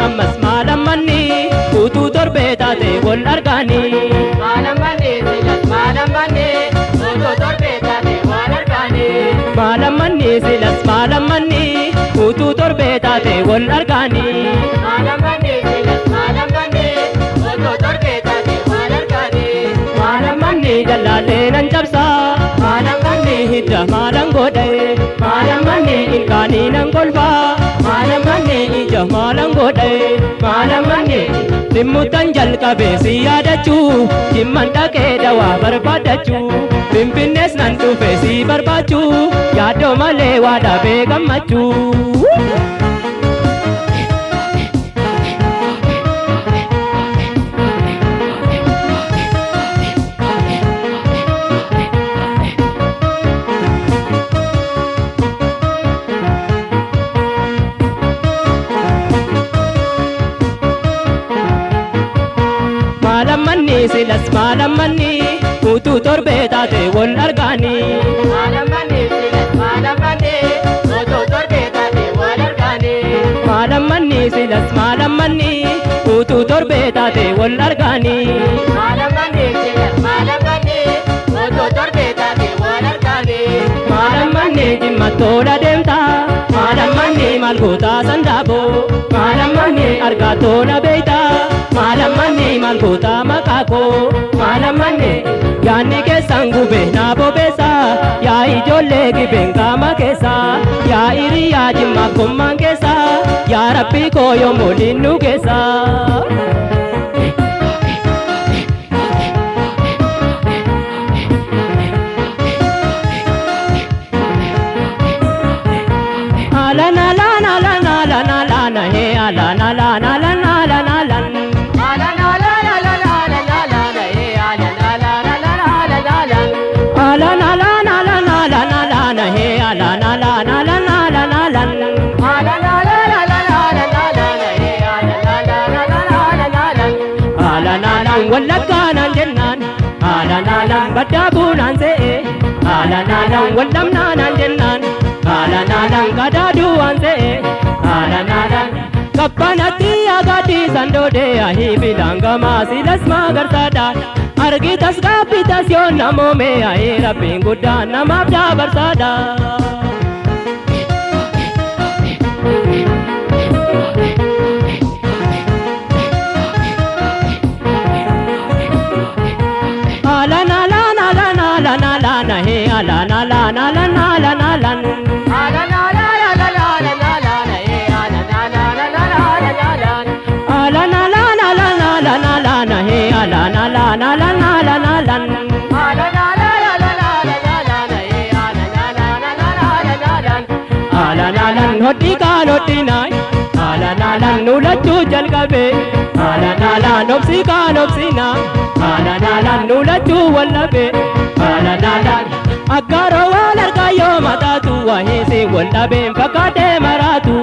Ammas maalammanni utuu torbee taate wal argaanii. Maalammanni silas maalammanni utuu torbee taate wal argaanii. Maalammanni silas maalammanni utuu torbee taate wal argaanii. Maalammanni silas maalammanni utuu torbee taate wal argaanii. Maalammanni jallaalee nan cabsaa, maalammanni hidda maalan godhe, maalammanni ilkaanii nan kolfaa, maalammanni ija maalan godhe, maalammanni dhimmutan jalqabe si yaadachuu, jimman dhaqee dawaa barbaadachuu, finfinnees nan dhufe si barbaachuu, yaaddoo malee waa dhabee gammachuu. Maalammanni silas maalammanni utuu torbee taate wal argaanii. Maalammanni silas maalammanni utuu torbee taate wal argaanii. Maalammanni silas maalammanni utuu torbee taate wal argaanii. Maalammanni silas maalammanni utuu torbee taate wal argaanii. Maalammanni jimma tola deemta, maalammanni maal gootaa sandaaboo, maalammanni argaa tola beeyta, maalammanni maal gootaa maqaakoo, maalammanni yaanni keessan gube naa bobeessa, yaa ijoollee gibeen qaama keessa, yaa hiriyaa jimmaaf gommaan keessa, yaa rabbii koo yommuu nu keessa. Alan alan alan alan alan he alan alan alan alan alan. Alan alan alan alan alan ee alan alan alan alan alan. Alan alan alan alan alan he alan alan alan alan alan. Alan alan alan alan alan ee alan alan alan alan alan. Alan alan wallaggaanaan jennaan, alan alan baddaa buunaan se'e, alan alan wallamnaanaan jennaan, alan alan gadaaduu se'e, alan alan kabbanatti agadii sandoodee ahii bilaan gamaa silas magarsaadha. Argitas gaabbitas yoo namoome ahii rabbiin guddaan namaaf dabarsaadha. Alan alan alan alan alan he alan alan alan alan alan. Alan alan alan alan alan ee alan alan alan alan alan. Alan alan alan alan alan he alan alan alan alan alan. Alan alan alan alan alan ee alan alan alan alan alan. Alan alan hodhi kaan hodhinaay, alan alan nulachuu jalqabe, alan alan obsi kaan obsinaa, alan alan nulachuu wallabe, alan alan aggaaroo waan argaa yoo mataatu waheese wallabeen fakkaatee maraatu,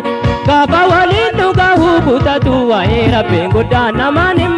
gaafa waliin dhugahuu kutatu wahee rabbiin guddaan namaan hin